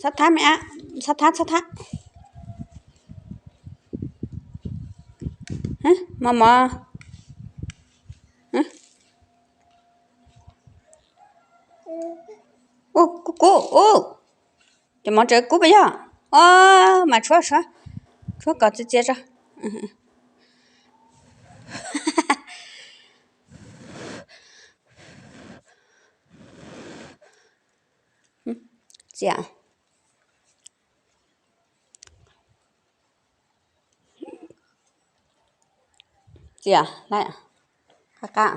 Txhob thab me ab, txhob thab, txhob thab. Mos mos. Ub, kub kub ub. Cov mov tseem kub puas yog? Os, mas tshuab, tshuab, tshuab kom txias txias tso. Txias, txias, qab qab.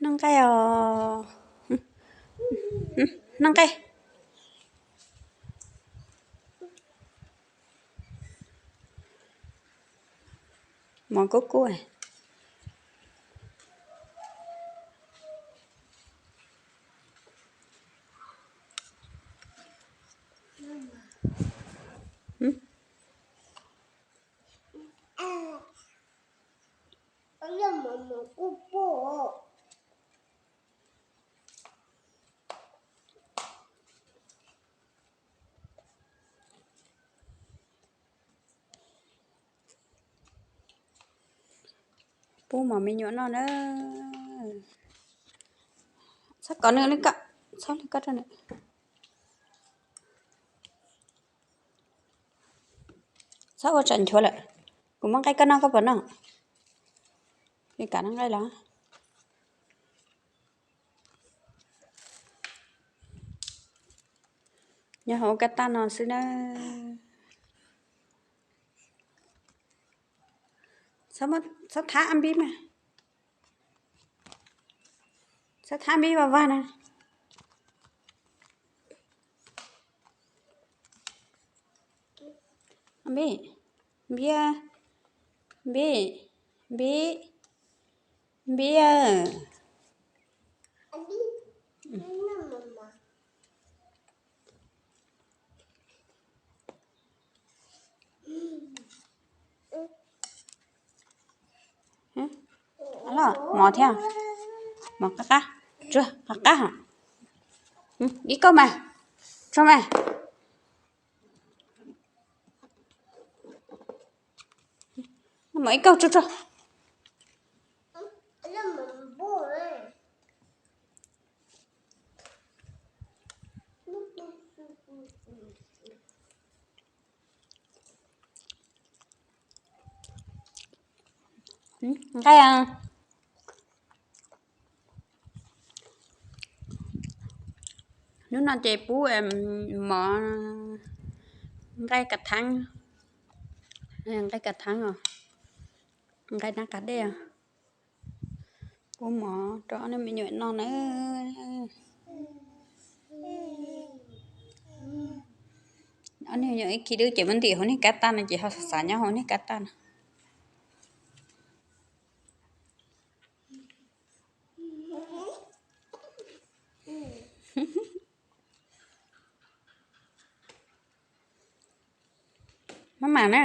Noj nqaij os. Noj nqaij. Mov kub kub. Pub mov me nyuam noj na. Txhob kov nws li ko, txhob li ko rau nws. Txhob ua tsam nchuav lawm. Kuv muab nqaij koj noj koj puas noj? Li kam noj nqaij los? Nyob hauv kab taj no xwb na. Txhob thab npib mas. Txhob thab npib vaj vag na. Npib, npib, npib, npib, npib. Mov thiab, mov qab qab, tsuag qab qab. Ib kauj mas, tso mas. Mov ib kauj tso tso. Nqaij, hnub no ces pub mov nqaij kav theeb, nqaij kav theeb os, nqaij nab qab dej os. Pub mov rau ob niag me nyuam noj na. Ob niag me nyuam ib khib dub ces muab ntim hauv niag kab taj no ces ho xav xav nyob hauv niag kab taj no. Maj mam na.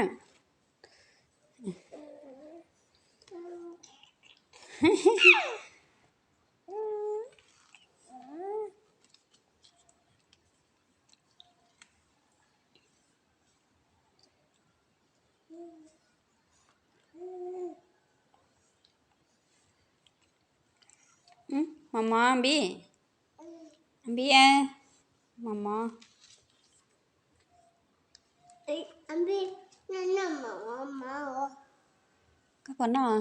Mov mov npib, npib, mov mov. Koj puas noj?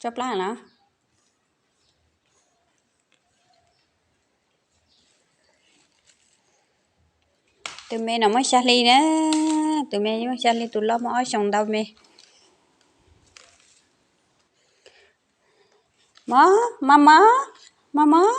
Tso plab los? Tus me no muaj xya hli na, tus me muaj xya hli, tus loj muaj ob xyoos ntau me. Mov, mov mov, mov mov.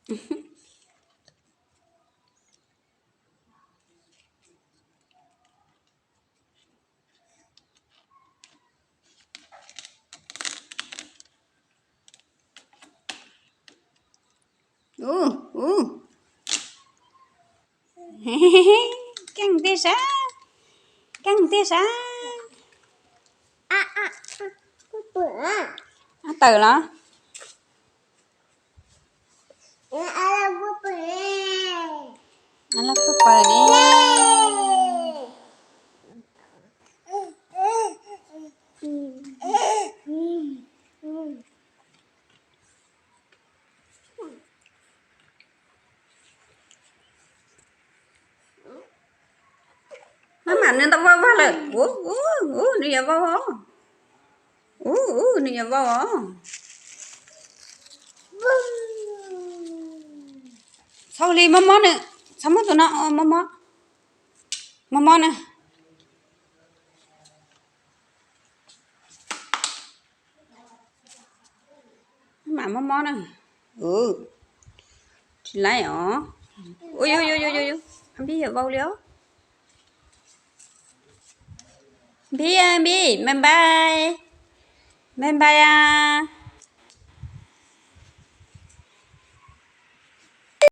Ub, ub. Keej tiag sab, keej tiag sab. Tawm los. Laj paj paws ne. Maj mam nws ntau vau vag lawm. Ub, ub, ub, nws yuav vau os. Ub, ub, nws yuav vau os. Txhob li, mob mob nws, txhob muab tus no, mob mob, mob mob na. Maj mam mob mob na. Tsis laib os. Ua, yus, yus, yus, yus, Npib yuav vau li os. Npib, Npib, bye bye, bye bye a.